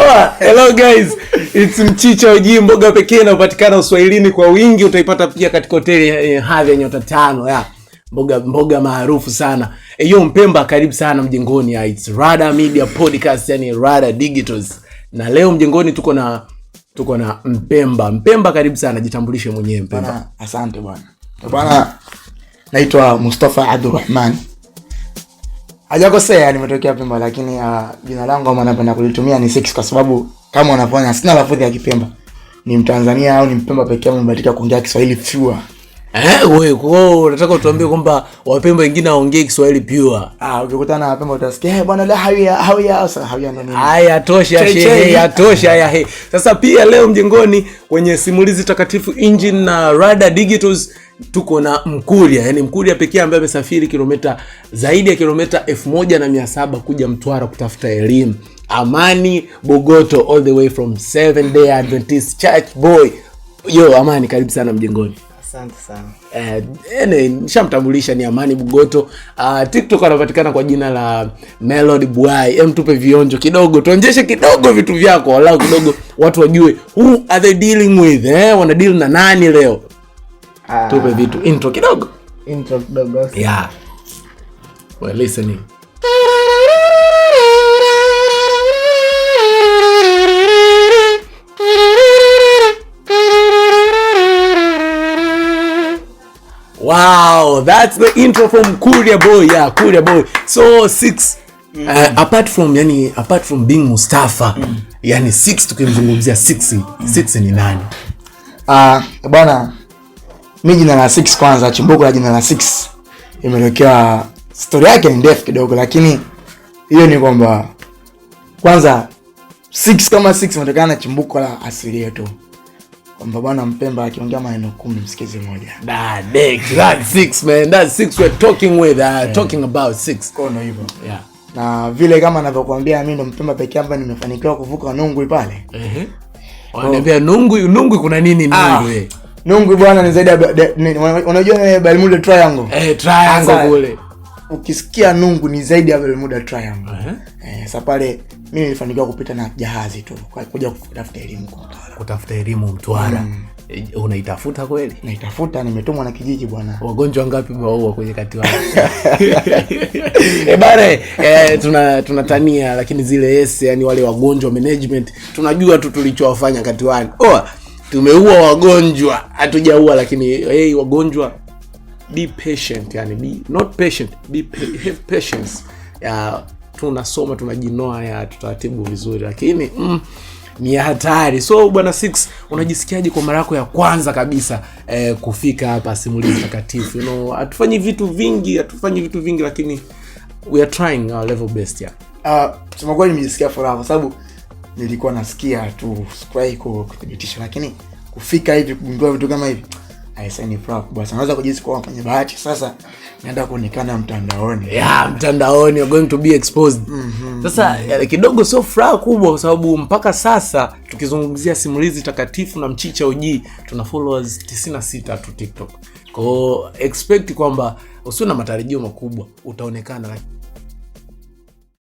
Oh, hello guys, it's Mchicha OG, mboga pekee inayopatikana Uswahilini kwa wingi. Utaipata pia katika hoteli hadhi ya nyota 5 ya mboga maarufu sana. Yo Mpemba, karibu sana mjengoni. It's Rada Media Podcast, yani Rada Digitals. Na leo mjengoni tuko na Mpemba. Mpemba, karibu sana, jitambulishe mwenyewe Mpemba. Bwana, asante bwana. Bwana, naitwa Mustafa Abdurrahman. Hajakosea, nimetokea Pemba, lakini jina langu kama napenda kulitumia ni Six kwa sababu kama unavyoona sina lafudhi ya Kipemba. Ni Mtanzania au ni Mpemba pekee ambaye amebahatika kuongea Kiswahili pure. Wewe kwa unataka utuambie kwamba Wapemba wengine hawaongei Kiswahili pure? Ah, ukikutana na Wapemba utasikia, "Eh bwana, la hawia hawia sasa hawia ndo nini?" Haya tosha. Che, shehe che. Ya tosha ya he. Sasa pia leo mjengoni kwenye Simulizi Takatifu Engine na Rada Digitals tuko na Mkuria, yani Mkuria pekee ambaye amesafiri kilomita zaidi ya kilomita 1700 kuja Mtwara kutafuta elimu. Amani Bogoto, all the way from Seven Day Adventist Church boy. Yo Amani, karibu sana mjengoni. Asante sana. Nishamtambulisha ni Amani Bugoto. TikTok anapatikana kwa jina la Melody Bwai. Em, tupe vionjo kidogo, tuonjeshe kidogo vitu vyako, walau kidogo watu wajue who are they dealing with, wana deal na nani leo. Tupe vitu intro kidogo. Intro kidogo. Yeah. We're listening. Wow, that's the intro from Kuria Boy. Yeah, Kuria Boy. So six, apart from being Mustafa, yani six, tukimzungumzia six, six ni nani? Ah, bwana, mimi jina la Six kwanza, chimbuko la jina la Six imetokea, story yake ni ndefu kidogo, lakini hiyo ni kwamba kwanza Six kama Six imetokana na chimbuko la asili yetu, kwamba bwana Mpemba akiongea maneno 10 msikize moja. That's six, man. That's six we're talking with, talking about six. Kono hivyo. Yeah. Na vile kama anavyokuambia, mimi ndo Mpemba pekee ambaye nimefanikiwa kuvuka Nungwi pale. Wananiambia Nungwi, Nungwi kuna nini Nungwi? Nungwi bwana ni zaidi ya unajua ni Bermuda Triangle. Triangle Sasa, kule. Ukisikia Nungwi ni zaidi ya Bermuda Triangle. Sasa pale mimi nilifanikiwa kupita na jahazi tu kwa kuja kutafuta elimu kwa Mtwara. Kutafuta elimu Mtwara. Unaitafuta kweli? Naitafuta, nimetumwa na kijiji bwana. Wagonjwa ngapi umewaua kwenye kati wao? Bana, tunatania lakini zile S, yani wale wagonjwa management tunajua tu tulichowafanya kati wao. Oh, tumeua wagonjwa, hatujaua lakini hey, wagonjwa be patient, yani be not patient, be have patience. Ya, tunasoma tunajinoa, ya tutaratibu vizuri lakini ni hatari. So bwana Six, unajisikiaje kwa mara yako ya kwanza kabisa kufika hapa Simulizi Takatifu? You know, hatufanyi vitu vingi, hatufanyi vitu vingi lakini we are trying our level best, yeah. Kusema kweli nimejisikia furaha kwa sababu nilikuwa nasikia tu, sikuwahi kuthibitisha, lakini kufika hivi kugundua vitu kama hivi, aisa ni furaha kubwa sana. Naweza kujisikia kuwa kwenye bahati sasa naenda kuonekana mtandaoni. Yeah, mtandaoni you're going to be exposed. Sasa kidogo sio furaha kubwa kwa sababu mpaka sasa tukizungumzia Simulizi Takatifu na Mchicha OG tuna followers 96 tu TikTok. Kwa hiyo expect kwamba usiwe na matarajio makubwa, utaonekana.